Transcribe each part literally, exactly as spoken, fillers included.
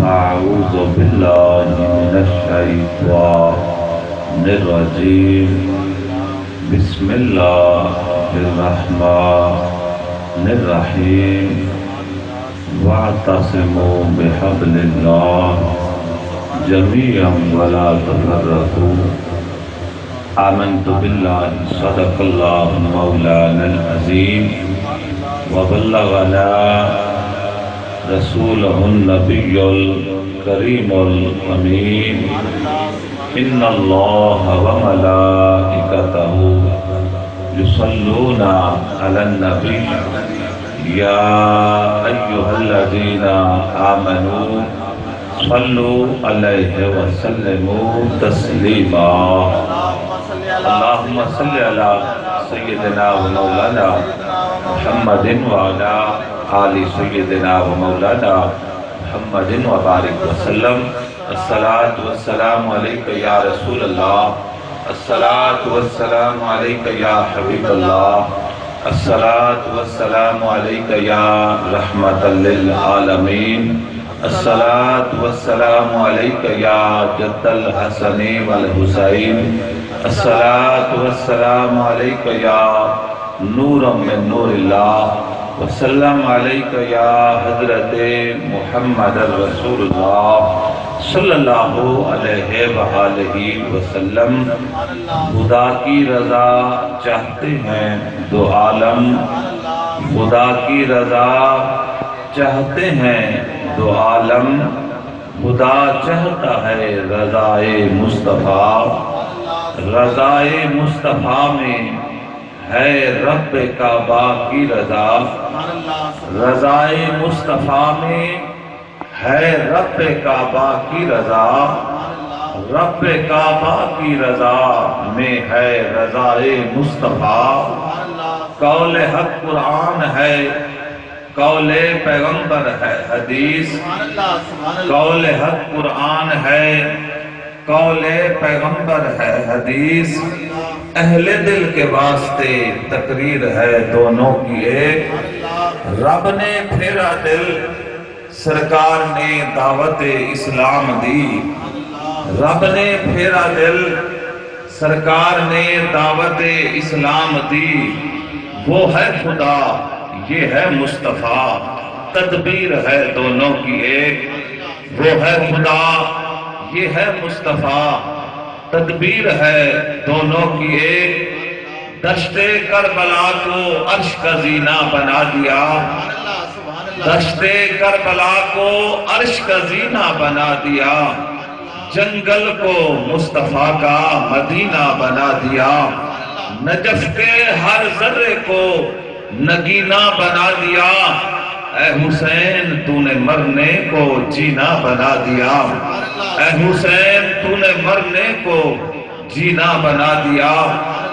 أعوذ بالله من الشيطان الرجيم. بسم الله الرحمن الرحيم. واعتصموا بحبل الله جميعا ولا تفرقوا. آمنت بالله، صدق الله مولانا العظيم، وبلغنا رسوله النبي الكريم الأمين. إن الله وملائكته يصلون على النبي، يا أيها الذين آمنوا صلوا عليه وسلموا تسليما. اللهم صل على سيدنا ومولانا محمد وعلى آل سيدنا ومولانا محمد وبارك وسلم. الصلاة والسلام عليك يا رسول الله. الصلاة والسلام عليك يا حبيب الله. الصلاة والسلام عليك يا رحمة للعالمين. الصلاة والسلام عليك يا جد الحسن والحسين. الصلاة والسلام عليك يا نورا من نور الله. وسلم عليك يا حضرت محمد رسول الله صلى الله عليه وآله وسلم. خدا کی رضا چاہتے ہیں دو عالم، خدا کی رضا چاہتے ہیں دو عالم، خدا چاہتا ہے رضائے مصطفیٰ، رضائے مصطفیٰ میں ہے رب کعبہ کی رضا، رضائے مصطفیٰ میں ہے رب کعبہ کی رضا، رب کعبہ کی رضا میں ہے رضائے مصطفیٰ۔ قول حق قرآن ہے، قول پیغمبر ہے حدیث۔ قول حق قرآن ہے، قول پیغمبر ہے حدیث۔ اہل دل کے واسطے تقریر ہے دونوں کی ایک۔ رب نے پھیرا دل، سرکار نے دعوت اسلام دی۔ رب نے پھیرا دل، سرکار نے دعوت اسلام دی۔ وہ ہے خدا، یہ ہے مصطفیٰ، تدبیر ہے دونوں کی ایک۔ وہ ہے خدا، یہ ہے مصطفیٰ، تدبیر ہے دونوں کی ایک۔ دشت کربلا کو عرش کا زینہ بنا دیا، دشت کربلا کو عرش کا زینہ بنا دیا، جنگل کو مصطفیٰ کا مدینہ بنا دیا، نجف کے ہر ذرے کو نگینہ بنا دیا۔ اے حسین، تو نے مرنے کو جینا بنا دیا، اے حسین، تو نے مرنے کو جینا بنا دیا۔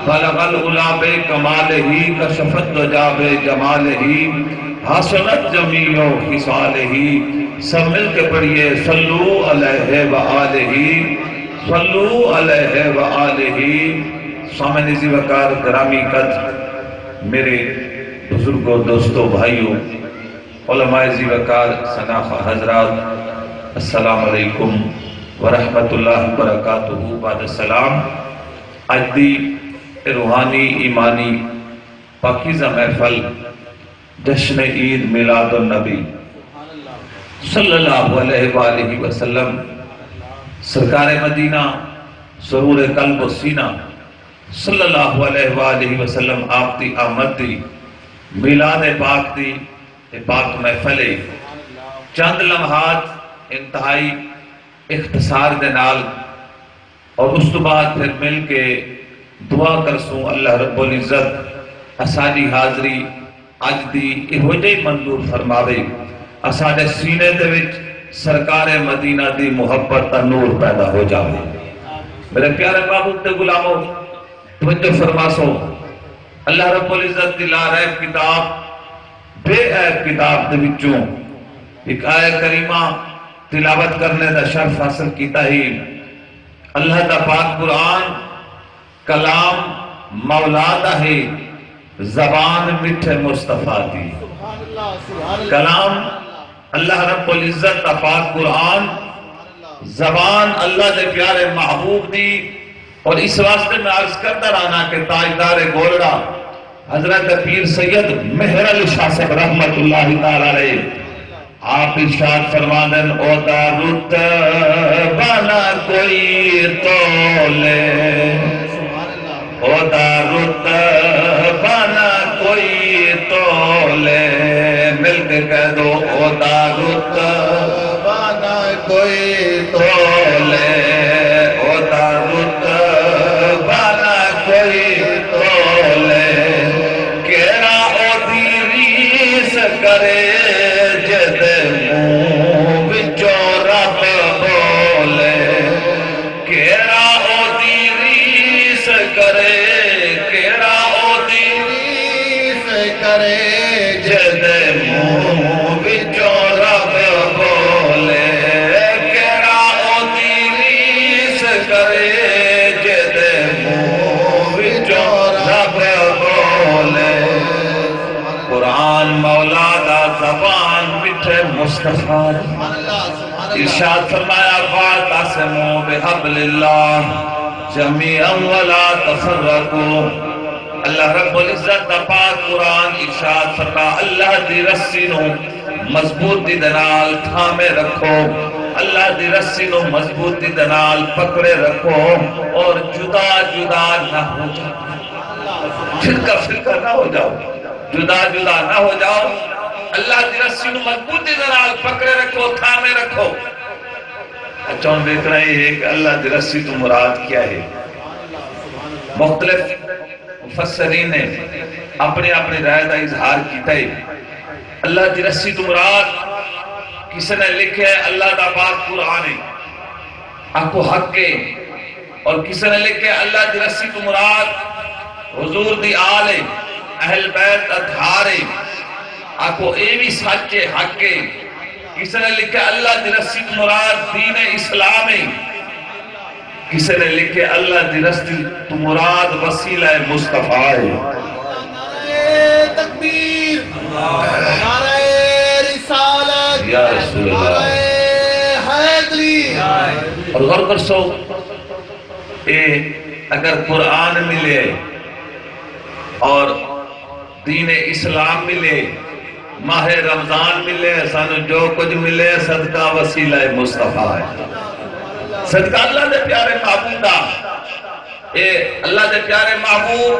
بلغ العلا بکمالہ، کشف الدجی بجمالہ، حسنت جمیع خصالہ۔ سب مل کے پڑھیے، صلو علیہ و آلہ، صلو علیہ و آلہ۔ سامعین عزیز وقار، گرامی قدر میرے بزرگوں، دوستوں، بھائیوں، علماء ذی وقار، شناخت حضرات، السلام علیکم ورحمۃ اللہ وبرکاتہ۔ بعد السلام، اڄ دی روحانی ایمانی پاکیزہ محفل جشن عید میلاد النبی صلی اللہ علیہ وآلہ وسلم، سرکار مدینہ، سرور قلب و سینہ صلی اللہ علیہ وآلہ وسلم آپ دی آمد دی میلاد پاک دی اے پاک محفل ہے۔ چند لمحات انتہائی اختصار دے نال اور اس تو بعد پھر مل کے دعا کرسوں، اللہ رب العزت اساݙی حاضری اڄ دی ایہو جئی منظور فرماوے، اساݙے سینے دے وچ سرکار مدینہ دی محبت دا نور پیدا ہو جاوے۔ میرے پیارے محبوب دے غلامو، توجہ فرماسو، اللہ رب العزت دی لا ریب کتاب، بے عیب کتاب دے وچوں ایک آیت کریمہ تلاوت کرنے دا شرف حاصل کیتا ہی۔ اللہ دا پاک قرآن کلام مولا دا ہے، زبان مٹھے مصطفیٰ دی۔ کلام اللہ رب العزت دا پاک قرآن زبان اللہ دے پیارے محبوب دی، اور اس واسطے میں عرض کردا رہنا کہ تاجدار گولڑا حضرت پیر سید مہر علی شاہ صاحب رحمت اللہ تعالی علیہ، آپ ارشاد فرماندن، او دا رتبہ نہ کوئی تولے، او دا رتبہ نہ کوئی تولے، مل کے کہہ دو، او دا رتبہ نہ کوئی تولے، او دا رتبہ نہ کوئی تولے، کیڑا او دی ریس کرے جدے منہ وچوں رب بولے۔ کیڑا اوندی ریس کرے، کیڑا اوندی ریس کرے، جیندے منہ وچوں رب بولے۔ کیڑا اوندی ریس کرے، جیندے منہ وچوں رب بولے۔ قرآن مولا دا، زبان مٹھے مصطفیٰ دی۔ ارشاد فرمایا، "واعتصموا بحبل اللہ جمیعا ولا تفرقوا۔" اللہ رب العزت دا پاک قرآن ارشاد فرما، اللہ دی رسی نو مضبوطی دے نال تھامے رکھو، اللہ دی رسی نو مضبوطی دے نال پکڑے رکھو اور جدا جدا نہ ہو جاؤ، فرقہ فرقہ نہ ہو جاؤ۔ جدا جدا نہ ہو جاؤ، اللہ دی رسی نو مضبوطی دے نال پکڑے رکھو، تھامے رکھو۔ اچھا، ہن ویکھݨا اے ہے کہ اللہ دی رسی توں مراد کیا ہے۔ مختلف مفسرین نے اپݨی اپݨی رائے دا اظہار کیتا ہے۔ اللہ دی رسی توں مراد، کسے نے لکھیا ہے، اللہ دا پاک قرآن ہے، آکھو حق ہے۔ اور کسے نے لکھے، اللہ دی رسی توں مراد حضور دی آل ہے، اہل بیت اطہار ہے۔ آکھو اے وی سچ ہے، حق ہے۔ کسے نے لکھے، اللہ دی رسی توں مراد دین اسلام ہے۔ کسے نے لکھے، اللہ دی رسی توں مراد وسیلہ مصطفیٰ ہے۔ نعرہ تکبیر، نعرہ رسالت، یا رسول اللہ۔ نعرہ حیدری۔ اور غور کرسو، اے اگر قرآن ملے اور دین اسلام ملے، ماہ رمضان ملے، سانوں جو کجھ ملے، صدقہ وسیلہ مصطفیٰ ہے، صدقہ اللہ دے پیارے محبوب دا۔ اے اللہ دے پیارے محبوب،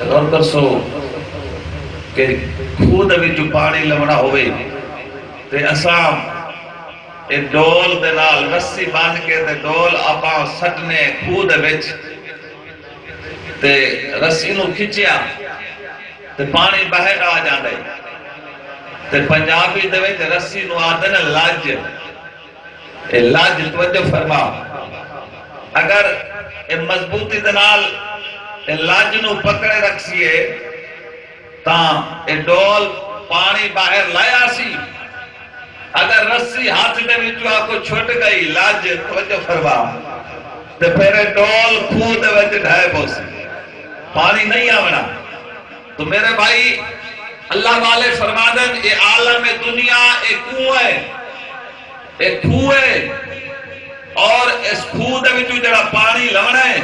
غور کرسو کہ کھوہ دے وچوں پاݨی لوݨا ہووے تے اساں اے ڈول دے نال رسی بن کے تے ڈول آپاں سٹنے کھوہ دے وچ، تے رسی نوں کھچیا تے پاݨی باہر آ جاندے۔ تے پنجابی دے وچ رسی نوں آہدن لج۔ اے لج، توجہ فرما، اگر اے مضبوطی دے نال اے لج نوں پکڑے رکھسیے، تاں اے ڈول پاݨی باہر لے آسی۔ اگر رسی ہتھ دے وچوں آکو چھٹ ڳئی، لج، توجہ فرما، تے پھر اے ڈول کھوہ دے وچ ڈھہہ پوسی، پاݨی نہیں آوݨا۔ تو میرے بھائی، اللہ والے فرماندن، اے عالم دنیا اے کنواں ہے، اے کھوہ ہے، اور اس کھوہ دے وچوں جڑا پاݨی لوݨا ہے،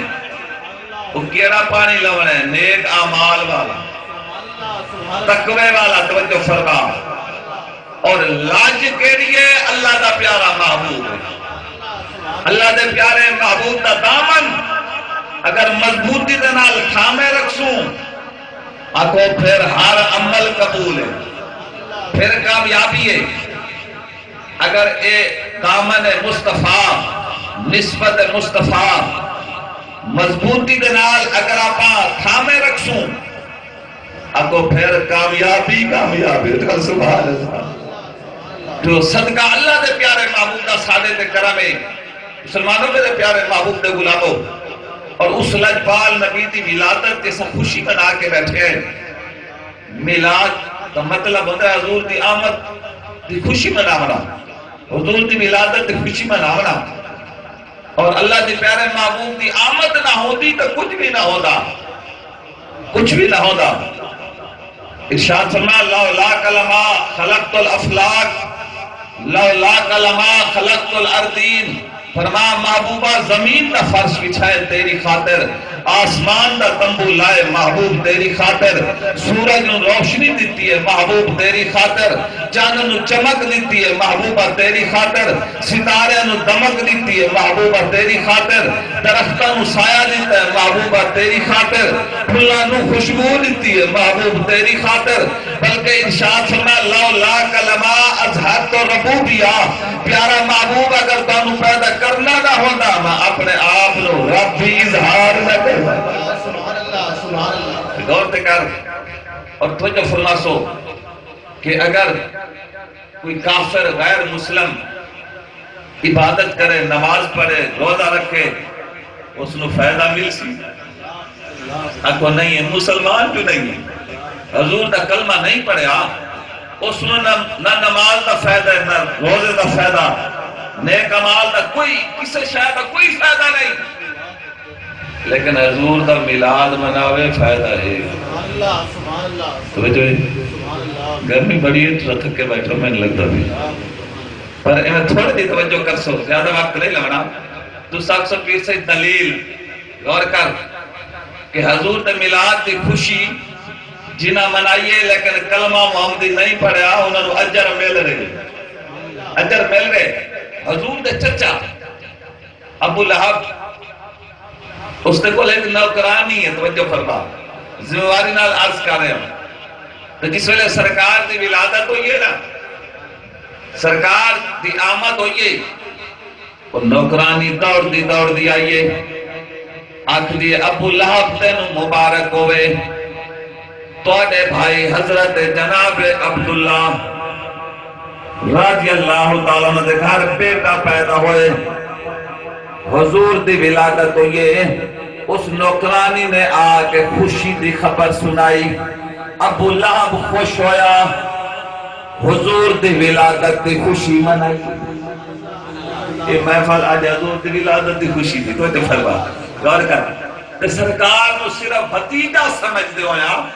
او کیڑا پاݨی لوݨا ہے؟ نیک اعمال والا، تقوی والا، توجہ فرما۔ اور لج کیڑی ہے؟ اللہ دا پیارا محبوب ہے۔ اللہ دے پیارے محبوب دا دامن اگر مضبوطی دے نال تھامے رکھسوں، آکھو پھر ہر عمل قبول ہے، پھر کامیابی ہے۔ اگر اے دامن مصطفیٰ، نسبت مصطفیٰ، مضبوطی دے نال اگر آپاں تھامے رکھسوں، اگوں پھر کامیابی، کامیابی۔ سبحان اللہ۔ جو صدقہ اللہ دے پیارے محبوب دا ساڈے تے کرم ہے۔ مسلمانوں، میرے پیارے محبوب دے غلامو، اور اس لجپال نبی دی ولادت تے اساں خوشی منا کے بیٹھے ہیں۔ میلاد دا مطلب ہوندا ہے حضور دی آمد دی خوشی مناونا، حضور دی ولادت دی خوشی مناونا۔ اور اللہ دے پیارے محبوب دی آمد نہ ہوندی تاں کجھ وی نہ ہوندا، کجھ وی نہ ہوندا۔ ارشاد فرمایا، "لولاک لما خلقت الافلاک، لولاک لما خلقت الارضین۔" فرمایا، محبوبہ، زمین دا فرش وچھائے تیری خاطر، آسمان دا تمبو لائے محبوب تیری خاطر، سورج نوں روشنی ݙتی ہے محبوب تیری خاطر، چن نوں چمک ݙتی ہے محبوبہ تیری خاطر، ستاریاں نوں دمک ݙتی ہے محبوبہ تیری خاطر، درختاں نوں سایہ ݙتا ہے محبوبہ تیری خاطر، پھلاں نوں خوشبو ݙتی ہے محبوب تیری خاطر۔ بلکہ ارشاد فرمایا، "لولاک لما اظہرت ربوبیہ۔" پیارا محبوب، اگر تانوں پیدا کرنا نہ ہوندا، میں اپنے آپ نوں رب بھی اظہار نہ کردا۔ سبحان اللہ، سبحان اللہ۔ غور تے کر، اور توجہ فرماسو کہ اگر کوئی کافر، غیر مسلم عبادت کرے، نماز پڑھے، روزہ رکھے، اس نوں فائدہ مل سی؟ آکھو نہیں ہے، مسلمان کیوں نہیں ہے؟ حضور دا کلمہ نہیں پڑھیا، اس نوں نہ، نہ نماز دا فائدہ ہے، نہ روزے دا فائدہ، نیک اعمال دا کوئی، کسے شے دا کوئی فائدہ نہیں۔ لیکن حضور دا میلاد مناوے، فائدہ ہے۔ سبحان اللہ، سبحان اللہ۔ توجہ ہے؟ سبحان اللہ۔ گرمی بڑی ہے، تساں تھکے بیٹھو، مینوں لڳدا پیا۔ پر ایویں تھوڑی جی توجہ کرسو، زیادہ وقت نہیں لونا۔ تساں آکھسو، "پیر صاحب، دلیل؟" غور کر کہ حضور دے میلاد دی خوشی جنہاں منائی ہے لیکن کلمہ محمدی نہیں پڑھیا، انہاں نوں اجر مل رہے، اجر مل رہے۔ حضور دے چچا ابو لہب، اس دے کول ایک نوکرانی ہے، توجہ فرما، ذمہ واری نال عرض کر رہے ہوں۔ تو جس ویلے سرکار دی ولادت ہوئی ہے نا، سرکار دی آمد ہوئی ہے، او نوکرانی دوڑدی دوڑدی آئی ہے، آکھدی ہے، "ابو لہب، تینوں مبارک ہووے، تہاݙے بھائی حضرت جناب عبداللہ رضی اللہ تعالیٰ عنہ دے گھر بیٹا پیدا ہوئے، حضور دی ولادت ہوئی ہے۔" اس نوکرانی نے آ کے خوشی دی خبر سنائی۔ ابو لہب خوش ہویا، حضور دی ولادت دی خوشی منائی۔ اے محفل اڄ حضور دی ولادت دی خوشی دی، توجہ فرما، غور کر۔ تے سرکار نوں صرف بھتیجا سمجھدے ہویا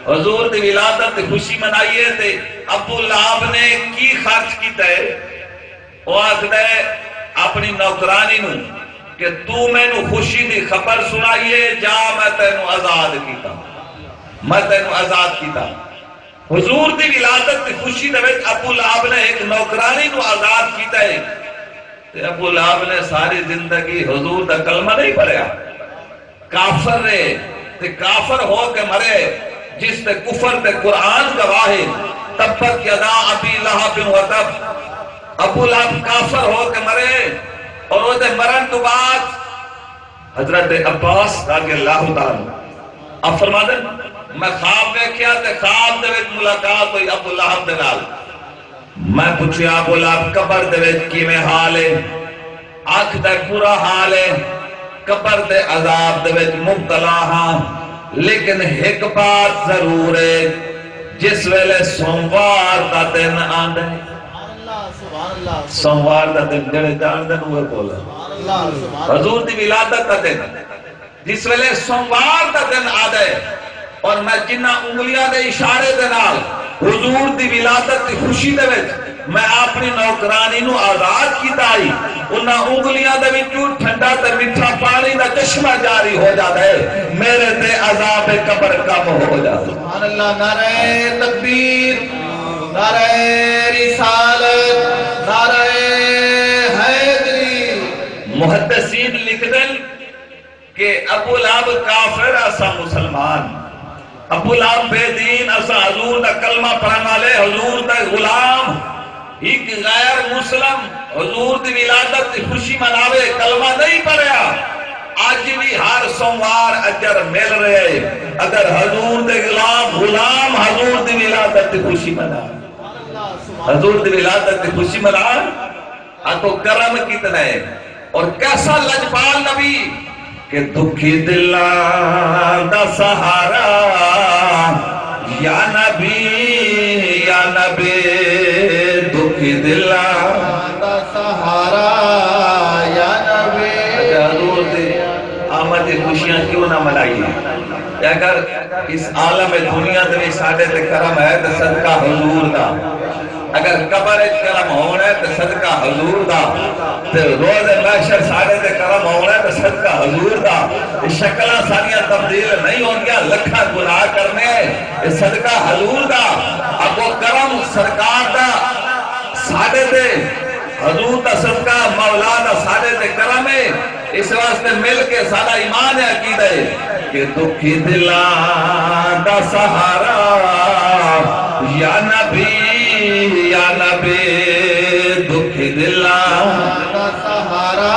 حضور دی ولادت دی خوشی منائی ہے۔ تے ابو لہب نے کی خرچ کیتا ہے؟ او آکھدا ہے اپݨی نوکرانی نوں کہ توں مینوں خوشی دی خبر سݨائی ہے، جا میں تینوں آزاد کیتا، میں تینوں آزاد کیتا۔ حضور دی ولادت دی خوشی دے وچ ابو لہب نے ہک نوکرانی نوں آزاد کیتا ہے۔ تے ابو لہب نے ساری زندگی حضور دا کلمہ نہیں پڑھیا۔ کافر رہے تے کافر ہو کے مرے، جس تے کفر تے قرآن گواہ ہے، تبت یدا ابی لہب و تب۔ ابو لہب کافر ہو کے مرے اور او دے مرن تو بعد حضرت عباس رضی اللہ تعالیٰ عنہ آپ فرما دے، میں خواب ویکھیا تے خواب دے وچ ملاقات ہوئی ابو لہب دے نال۔ میں پچھیا، "ابو لہب، قبر دے وچ کیویں حال ہے؟" آکھدا، "برا حال ہے، قبر دے عذاب دے وچ مبتلا ہاں، لیکن ہک بات ضرور ہے، جس ویلے سوموار دا دن آندا ہے۔" سبحان اللہ، سبحان اللہ۔ سوموار دا دن جڑے جان دے نوں بولا۔ سبحان اللہ، سبحان اللہ۔ حضور دی ولادت دا دن۔ جس ویلے سوموار دا دن آدے اور میں جنہاں انگلیاں دے اشارے دے نال حضور دی ولادت دی خوشی دے وچ میں اپݨی نوکرانی نوں آزاد کیتا ہئی، انہاں انگلیاں دے وچوں ٹھنڈا تے مٹھا پاݨی دا چشمہ جاری ہو جاتا ہے، میرے تے عذاب قبر کم ہو جاتا ہے۔ سبحان اللہ، نعرہ تکبیر، نعرہ رسالت، نعرہ حیدری۔ محدثین لکھدن، کہ ابو لہب کافر، اساں مسلمان۔ ابو لہب بے دین، اساں حضور دا کلمہ پڑھن والے، حضور دا غلام۔ ہک غیر مسلم حضور دی ولادت دی خوشی مناوے، کلمہ نہیں پڑھیا، اڄ وی ہر سوموار اجر مل رہے۔ اگر حضور دے غلام، غلام حضور دی ولادت دی خوشی منا، حضور دی ولادت دی خوشی منا، آکھو کرم کتنا ہے اور کیسا لجپال نبی کہ دکھی دلاں دا سہارا یا نبی، یا نبی، دکھی دلاں دا سہارا یا نبی۔ اچھا، حضور دی آمد دی خوشیاں کیوں نہ منائیے؟ اگر اس عالم دنیا دے وچ ساڈے تے کرم ہے تے صدقہ حضور دا، اگر قبر وچ کرم ہونا ہے تے صدقہ حضور دا، تے روز محشر ساڈے تے کرم ہونا ہے تے صدقہ حضور دا۔ اے شکلاں ساڈیاں تبدیل نہیں ہوندیاں، لکھاں گناہ کرنے ہیں، اے صدقہ حضور دا۔ اگوں کرم سرکار دا ساڈے تے، حضور دا صدقہ، مولا دا ساڈے تے کرم ہے۔ اس واسطے مل کے ساڈا ایمان ہے، عقیدہ ہے کہ دکھی دلاں دا سہارا یا نبی، یا نبی، دکھی دلاں دا سہارا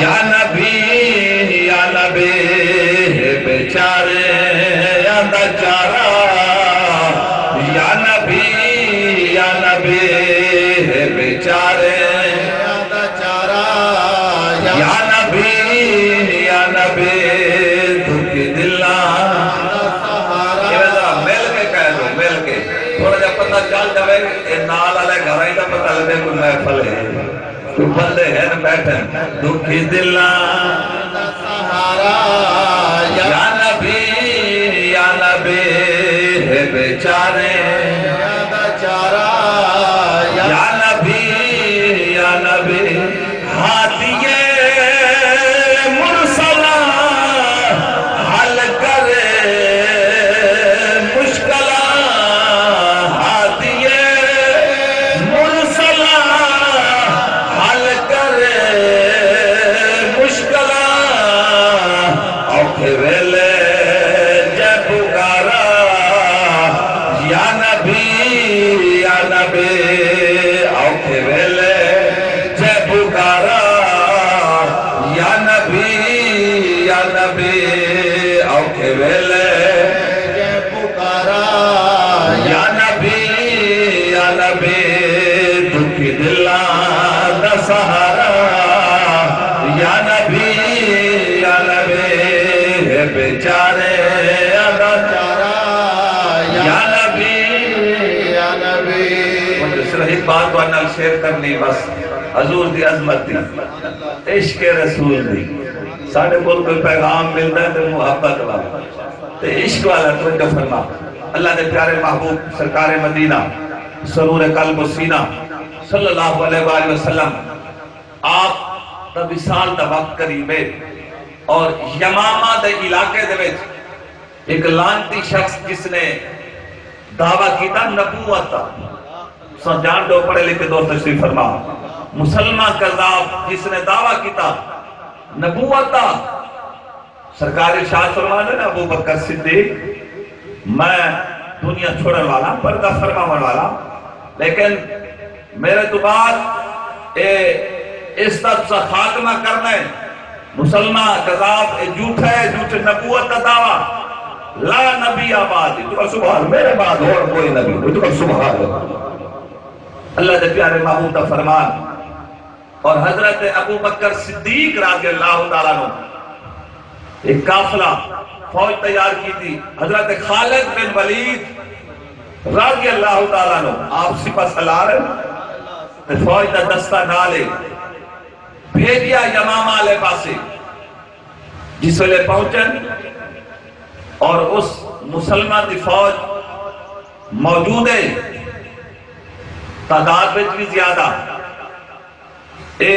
یا نبی، یا نبی، بیچاریاں دا چارہ یا نبی، یا نبی، بیچاریاں دا چارہ یا نبی، یا نبی، دکھی دلاں دا سہارا۔ ایویں ذرا مل کے کہہ دو، مل کے۔ تھوڑا جہا پتہ چل جاوے، اے نال والے گھراں ہی دا پتہ لگے کوئی محفل ہے، کوئی بندے ہن بیٹھے۔ دکھی دلاں دا سہارا یا نبی، یا نبی، ہے بیچارے دا چارہ یا نبی، یا نبی۔ ہادی مرسلاں حل کر مشکلاں، ہادی مرسلاں حل کر مشکلاں، اوکھے ویلے جے پکارا یا نبی، یا نبی، اوکھے ویلے جے پکارا یا نبی، یا نبی، اوکھے ویلے جے پکارا یا نبی، یا نبی، دکھی دلاں دا سہارا یا نبی، یا نبی، ہے بیچاریاں دا چارہ یا نبی، یا نبی۔ ہن صرف ہک بات تہاڈے نال شیئر کرنی بس، حضور دی عظمت دی، عشق رسول دی۔ ساڈے کول کوئی پیغام ملدا ہے تے محبت والا، تے عشق والا، توجہ فرما۔ اللہ دے پیارے محبوب سرکار مدینہ سرور قلب و سینہ صلی اللہ علیہ وآلہ وسلم، آپ دا وصال دا وقت قریب ہے، اور یمامہ دے علاقے دے وچ ایک لعنتی شخص جس نے دعویٰ کیتا نبوت دا، تساں جان دو، پڑھے لکھے دوست تشریف فرما، مسلمہ کذاب جس نے دعویٰ کیتا نبوت دا، سرکار ارشاد فرماندے نے، ابو بکر صدیق، میں دنیا چھوڑن والا، پردہ فرماون والا، لیکن میرے تو بعد اے، اس دا تساں خاتمہ کرنا ہے۔ مسلمہ کذاب، اے جھوٹا ہے، جھوٹے نبوت دا دعویٰ۔ لا نبی بعدی، تو سبحان، میرے بعد اور کوئی نبی نہیں، تو سبحان اللہ۔ اللہ دے پیارے محبوب دا فرمان۔ اور حضرت ابو بکر صدیق رضی اللہ تعالیٰ عنہ ایک قافلہ، فوج تیار کی تھی۔ حضرت خالد بن ولید رضی اللہ تعالیٰ عنہ آپ سپہ سالار ہیں، تے فوج دا دستہ نال ہے، بھیجیا یمامہ والے پاسے۔ جس ویلے پہنچن اور اس مسلمہ دی فوج موجود ہے، تعداد وچ بھی زیادہ، اے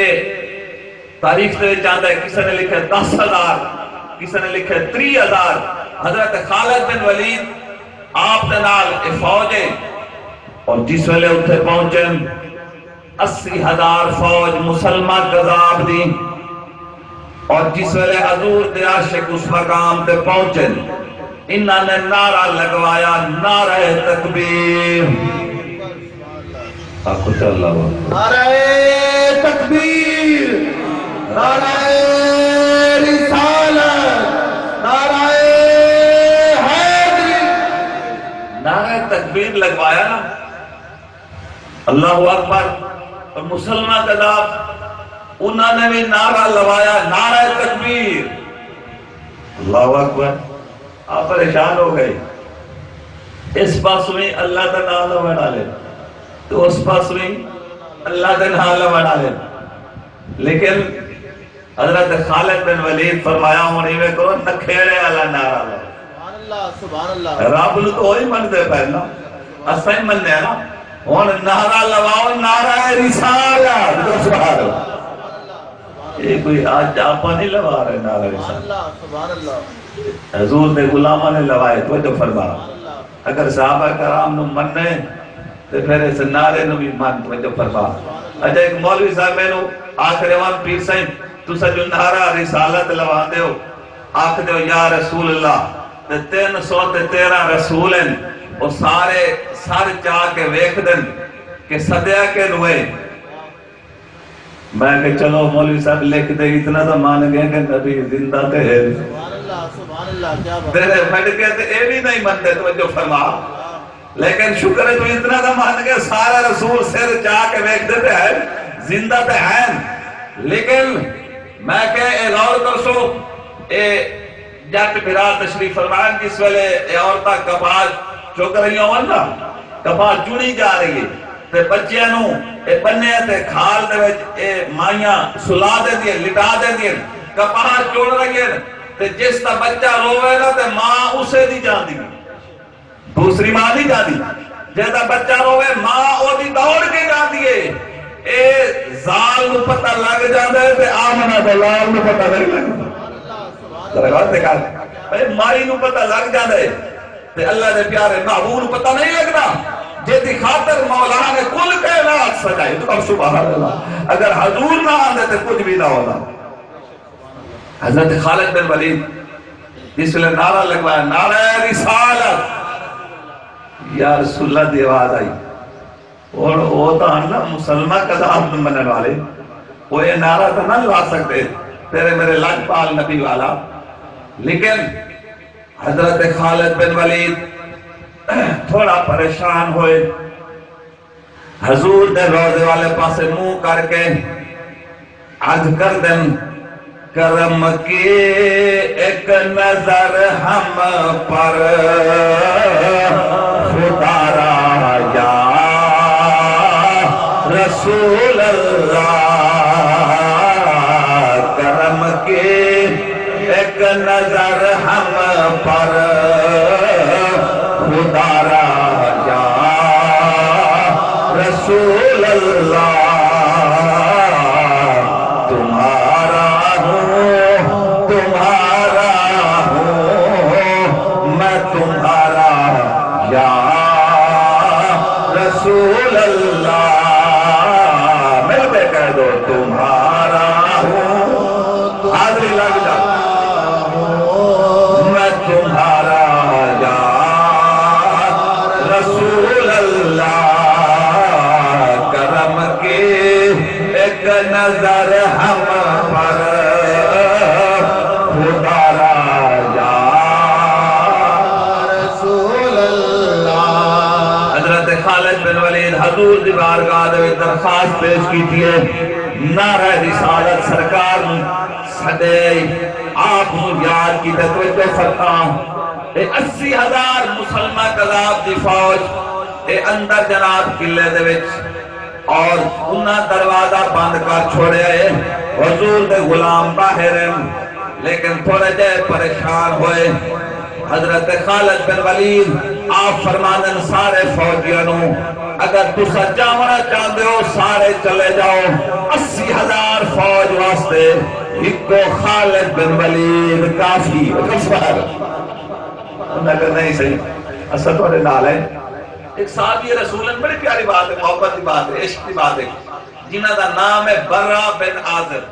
تاریخ دے وچ آندا ہے، کسے نے لکھے دس ہزار، کسے نے لکھے تریہہ ہزار۔ حضرت خالد بن ولید آپ دے نال اے فوج ہے، اور جس ویلے اتھے پہنچن، اسی ہزار فوج مسلمہ کذاب دی، اور جس ویلے حضور دے عاشق اس مقام تے پہنچن، انہاں نے نعرہ لگوایا، نعرہ تکبیر۔ آکھو تے اللہ اکبر۔ نعرہ تکبیر، نعرہ رسالت، نعرہ حیدری۔ نعرہ تکبیر لگوایا نا، اللہ اکبر۔ اور مسلمہ کذاب، انہاں نے بھی نعرہ لوایا، نعرہ تکبیر، اللہ اکبر۔ آپ پریشان ہو گئے۔ اس پاسوں ہی اللہ دا نام لوݨ والے، تو اس پاسوں ہی اللہ دا نام لوݨ والے۔ لیکن حضرت خالد بن ولید فرمایا، ہݨ ایویں کرو، نکھیڑے والا نعرہ لاؤ۔ اللہ، سبحان اللہ۔ رب نوں تو وہی منتے پے نا، اساں ہی مننے نا۔ ہن نعرہ لواؤ، نعرہ رسالت۔ سبحان اللہ۔ یہ کوئی آج آپ نہیں لوا رہے نعرہ رسالت۔ سبحان اللہ، سبحان اللہ۔ حضور دے غلاماں نے لوائے، توجہ فرما۔ سبحان اللہ۔ اگر صحابہ کرام نوں مننے تے پھر اس نعرے نوں بھی من، توجہ فرما۔ اچھا، ایک مولوی صاحب مینوں آکھ رہے ہن، پیر سائیں، تساں جو نعرہ رسالت لواندے ہو، آکھ دیو، یا رسول اللہ، تے تین سو تے تیرہ رسول ہن، او سارے سر چا کے ویکھدن کہ سدیا کینوں ہے۔ میں کہ چلو مولوی صاحب لکھ دے، اتنا تو مان گئے کہ نبی زندہ تے ہے۔ سبحان اللہ، سبحان اللہ، کیا بات۔ تیرے وڈ کے تے اے بھی نہیں منتے، توجہ فرما۔ لیکن شکر ہے تو اتنا تو مان گئے، سارے رسول سر چا کے ویکھدے تے ہیں، زندہ تے ہیں۔ لیکن میں کہ اے غور کرسو، اے جٹ بھرا تشریف فرمان، جس ویلے اے عورتاں کپاہ چگ رہیاں ہون نا، کپاہ چنی جا رہی ہے، تے بچیاں نوں اے بنیاں تے کھال دے وچ اے مائیاں سلا دیندیاں، لٹا دیندیاں، کپاہ چن رہی ہے۔ تے جس دا بچہ رووے نا تے ماں اسے دی جاندی ہے، دوسری ماں نہیں جاندی۔ جس دا بچہ رووے، ماں او دی دوڑ کے جاندی ہے۔ اے زال نوں پتہ لگ جاندا ہے تے آمنہ دے لال نوں پتہ نہیں لگدا۔ ذرا غور تے کر۔ اے مائی نوں پتہ لگ جاندا ہے تے اللہ دے پیارے محبوب نوں پتہ نہیں لگدا، جس دی خاطر مولا نے کل کائنات سجائی۔ تو سبحان اللہ۔ اگر حضور نہ آندے تے کچھ بھی نہ ہوندا۔ حضرت خالد بن ولید جس ویلے نعرہ لگوایا، نعرہ رسالت، یا رسول اللہ دی آواز آئی۔ ہن او تاں ہن نا مسلمہ کذاب نوں منن والے، او اے نعرہ تاں نہ لا سکدے، تیرے میرے لجپال نبی والا۔ لیکن حضرت خالد بن ولید تھوڑا پریشان ہوئے، حضور دے روضے والے پاسے منہ کر کے عرض کر دن، کرم کی ایک نظر ہم پر خدا را، یا رسول اللہ، کرم کی ایک نظر ہم پر خدا را، یا رسول اللہ، تمہارا ہوں، تمہارا ہوں، میں تمہارا، یا رسول اللہ، مل کے کہہ دو، تمہارا ہوں، حاضری لگ جا۔ میں تمہارا یا رسول اللہ، کرم کی ایک نظر ہم پر خدا را یا رسول اللہ۔ حضرت خالد بن ولید حضور دی بارگاہ دے وچ درخواست پیش کیتی ہے، نعرہ رسالت سرکار نوں سݙے، آپ نوں یاد کیتے۔ توجہ فرما، اے اسی ہزار مسلمہ کذاب دی فوج، اے اندر جناب قلعے دے وچ، اور انہاں دروازہ بند کر چھوڑیا ہے۔ حضور دے غلام باہر ہیں، لیکن تھوڑے جے پریشان ہوئے۔ حضرت خالد بن ولید آپ فرماندن سارے فوجیاں نوں، اگر تساں چاوݨا چاہندے ہو سارے چلے جاؤ، اسی ہزار فوج واسطے ہکو خالد بن ولید کافی ہے۔ انہاں کہ نہیں صحیح، اساں تہاݙے نال ہیں۔ ایک صحابی رسول ہیں، بڑی پیاری بات ہے، محبت کی بات ہے، عشق کی بات ہے، جنہاں دا نام ہے براء بن عازب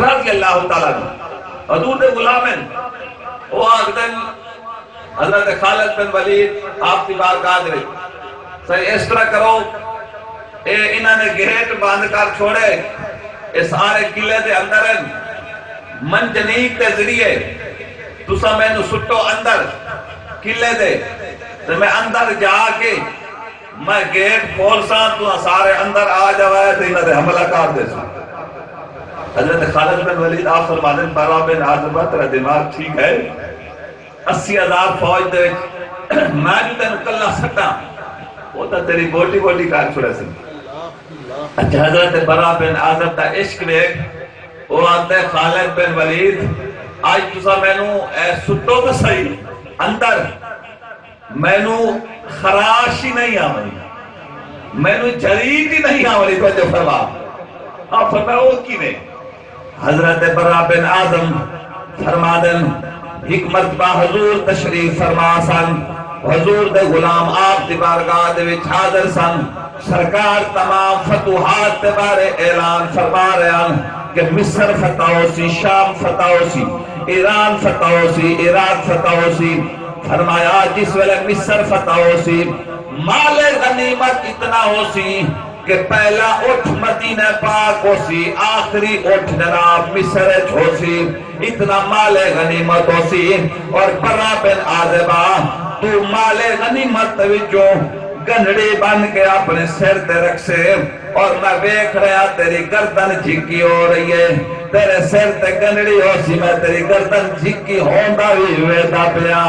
رضی اللہ تعالیٰ عنہ۔ حضور دے غلام ہیں۔ وہ آکھدن، حضرت خالد بن ولید آپ دی بارگاہ دے وچ، سائیں، اس طرح کرو، اے انہاں نے گیٹ بند کر چھوڑے، اے سارے قلعے دے اندر ہیں، منجنیق دے ذریعے تساں مینوں سٹو اندر قلعے دے، تے میں اندر جا کے میں گیٹ کھولساں، تساں سارے اندر آ جاوے تے انہاں تے حملہ کر ݙیساں۔ حضرت خالد بن ولید آپ فرماندن، براء بن عازب، تیرا دماغ ٹھیک ہے؟ اسی ہزار فوج دے وچ میں جو تینوں کلا سٹاں، وہ تاں تیری بوٹی بوٹی کر چھوڑے سی۔ اچھا، حضرت براء بن عازب دا عشق ویکھ، وہ آندے، خالد بن ولید، اج تساں مینوں اے سٹو تے صحیح، اندر مینوں خراش ہی نہیں آوݨی، مینوں جھریک ہی نہیں آوݨی۔ توجہ فرما۔ آپ فرمایا، او کیویں؟ حضرت براء بن عازب فرما دن، ہک مرتبہ حضور تشریف فرما سن، حضور دے غلام آپ دی بارگاہ دے وچ حاضر سن۔ سرکار تمام فتوحات دے بارے اعلان فرما رہے ہن کہ مصر فتح ہوسی، شام فتح ہوسی، ایران فتح ہوسی، عراق فتح ہوسی۔ فرمایا، جس ویلے مصر فتح ہوسی، مال غنیمت اتنا ہوسی کہ پہلا اٹھ مدینہ پاک ہوسی، آخری اٹھ جناب مصر اچ ہوسی۔ اتنا مال غنیمت ہوسی۔ اور براء بن عازب، تو مال غنیمت وچوں گنڈھڑی بن کے اپنے سر تے رکھسیں، اور میں ویکھ رہا تیری گردن جھکی ہو رہی ہے، تیرے سر تے گنڈھڑی ہوسی، میں تیری گردن جھکی ہوندا وی ویندا پیا۔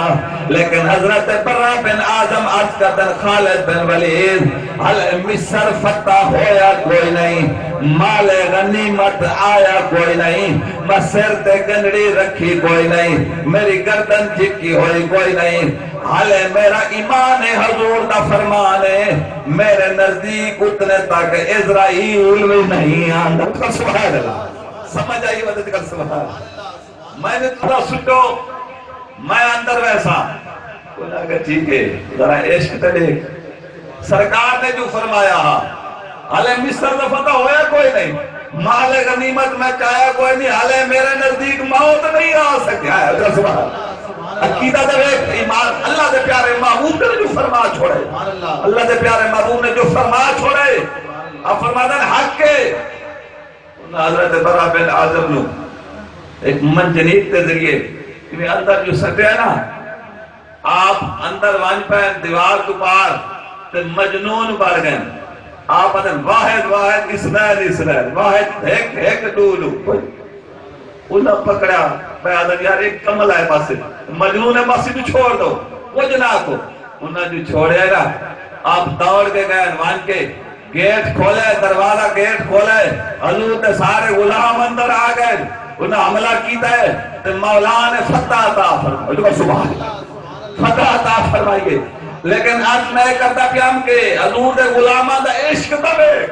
لیکن حضرت براء بن عازب عرض کردن، خالد بن ولید، ہلے مصر فتح ہویا کوئی نہیں، مال غنیمت آیا کوئی نہیں، میں سر تے گنڈھڑی رکھی کوئی نہیں، میری گردن جھکی ہوئی کوئی نہیں۔ ہلے میرا ایمان ہے، حضور دا فرمان ہے، میرے نزدیک اتنے تک عزرائیل بھی نہیں آندا۔ سبحان اللہ۔ سمجھ آئی وجہ کر؟ سبحان اللہ۔ میں نے تھوڑا سٹو، میں اندر ویسا۔ انہاں کہا، ٹھیک ہے، ذرا عشق تے ݙیکھ۔ سرکار نے جو فرمایا ہا، ہلے مصر دا فتح ہویا کوئی نہیں، مال غنیمت میں چایا کوئی نہیں، ہلے میرے نزدیک موت نہیں آ سکیا ہے۔ ادھر سبحان اللہ۔ عقیدہ دے ویکھ، ایمان، اللہ دے پیارے محبوب نے جو فرما چھوڑے، اللہ دے پیارے محبوب نے جو فرما چھوڑے، آپ فرماتے ہیں، حق ہے۔ انہاں حضرت براء بن عازب نو ایک منجنیق دے ذریعے ایویں اندر جو سٹیا نا، آپ اندر ونڄ پئے دیوار توں پار تے مجنون بݨ ڳئے۔ آپ آہدن، واحد واحد، اثنین اثنین، واحد ہک ہک، ݙو ݙو۔ انہاں پکڑیا، میں آہدن، یار، ایک کمل ہے بس، مجنون ہے بس، اینوں چھوڑ دو، کجھ نہ آکھو۔ انہاں جو چھوڑیا نا، آپ دوڑ کے ڳئے، ونڄ کے گیٹ کھولے، دروازہ گیٹ کھولے، حضور دے سارے غلام اندر آ ڳئے، انہاں حملہ کیتا ہے تے مولا نے فتح عطا فرمائی۔ سبحان اللہ، فتح عطا فرمائی ہے۔ لیکن اڄ میں کردا پیاں کہ حضور دے غلاماں دا عشق دا ویکھ،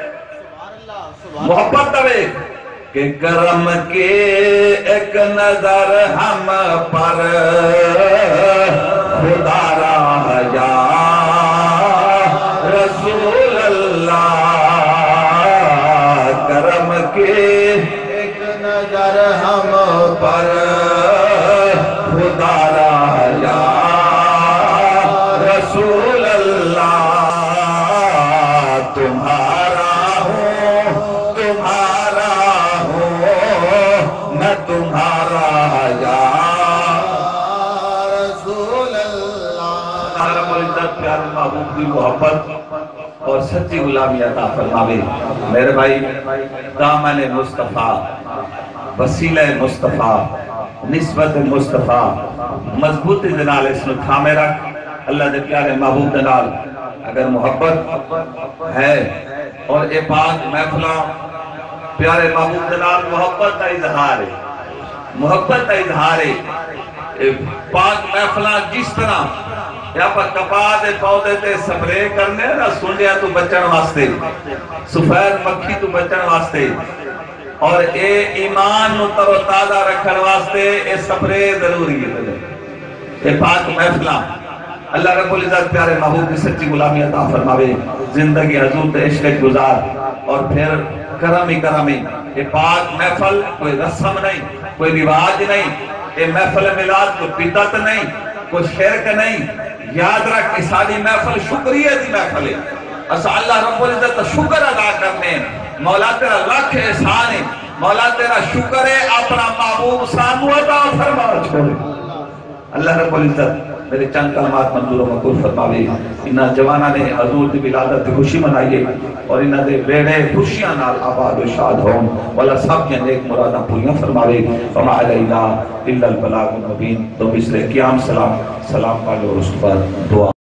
محبت دا ویکھ۔ کہ کرم کی ایک نظر ہم پر خدا را، یا رسول اللہ، کرم کی ایک نظر ہم پر خدا را، یا رسول اللہ، تمہارا ہوں، تمہارا ہوں، میں تمہارا، یا رسول اللہ۔ اللہ رب العزت پیارے محبوب دی محبت اور سچی غلامی عطا فرماوے۔ میرے بھائی، دامن مصطفیٰ، وسیلہ مصطفیٰ، نسبت مصطفیٰ، مضبوطی دے نال اس نوں تھامے رکھ۔ اللہ دے پیارے محبوب دے نال اگر محبت ہے، اور اے پاک محفلاں پیارے محبوب دے نال محبت دا اظہار ہے، محبت دا اظہار ہے۔ اے پاک محفلاں جس طرح اے آپاں کپاہ دے پودے تے سپرے کرنے ہیں نا سنڈیاں توں بچݨ واسطے، سفید مکھی توں بچݨ واسطے، اور اے ایمان نوں تر و تازہ رکھݨ واسطے اے سپرے ضروری ہے۔ اے پاک محفلاں اللہ رب العزت پیارے محبوب دی سچی غلامی عطا فرماوے۔ زندگی حضور دے عشق وچ گزار اور پھر کرم ہی کرم ہے۔ اے پاک محفل کوئی رسم نہیں، کوئی رواج نہیں۔ اے محفل میلاد کوئی بدعت نہیں، کوئی شرک نہیں۔ یاد رکھ، اے ساݙی محفل شکریہ دی محفل ہے۔ اساں اللہ رب العزت دا شکر ادا کرنے ہیں۔ مولا تیرا لکھ احسان ہے۔ مولا تیرا شکر ہے، اپݨا محبوب سانوں عطا فرما چھوڑے۔ اللہ رب العزت میرے چند کلمات منظور و مقبول فرماوے۔ انہاں جواناں نے حضور دی ولادت دی خوشی منائی ہے اور انہاں دے ویڑھے خوشیاں نال آباد و شاد ہون والا، سب دیاں نیک مراداں پوریاں فرماوے۔ وما علینا الا البلاغ المبین۔ دو مصرع قیام سلام، سلام پڑھ لو اور اس کے بعد دعا۔